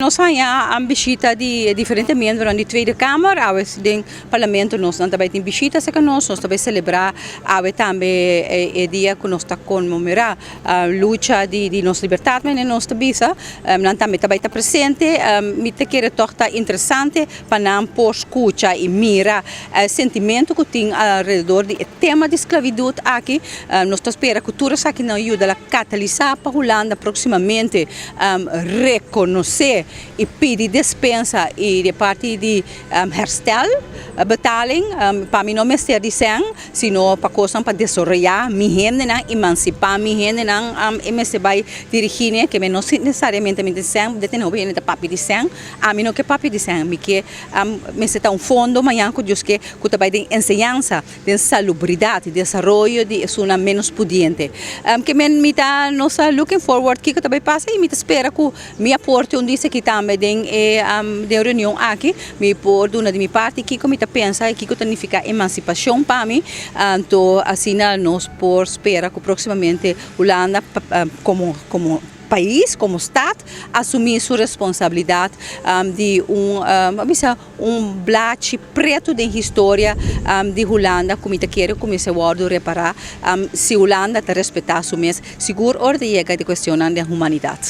Nos a haña bishita di diferente miembronan di Tweede Kamer. Awe den Parlamento nos nan tambe tin bishita serka nos. Nos tambe selebrá awe tambe e dia ku nos ta konmemorá lucha di nos libertat, manera nos ta bisa. Nan tambe ta bai ta presente. Mi ta kere tòg ta interesante pa nan por skucha i mira e sentimentu ku tin alrededor di e tema di sklabitut aki. Nos ta spera ku tur esaki nan yuda la katalisá pa Hulanda próksimamente rekonosé i pidi despensa i di parti di herstel betaling. Pa mi no mester di sèn, sino pa kosnan pa desaroyá mi hendenan, emansipá mi hendenan. E mester bai dirigí ne ke mi no nesesariamente mi tin sèn. De tene hopi hende ta papia di sèn. Ami no ke papia di sèn, mi ke mester ta un fondo mañan ku Dios ke ku ta bai den enseñansa, den salubridat i desaroyo di esunnan ménos pudiente. Ke men mi ta nos ta looking forward kiko ta bai pasa i mi ta spera ku mi aporte un disa aki tambe den e den reunion aki. Mi por duna di mi parti kiko mi ta pensa i kiko ta nifiká emansipashon pa mi. Anto asina nos por spera ku próksimamente Hulanda komo komo pais, komo stat asumí su responsabilidat di un bisa un blachi pretu den historia di Hulanda ku mi ta kere kuminsá wòrdu repará si Hulanda ta respetá su mes sigur ora ta yega di kuestionnan den humanidat.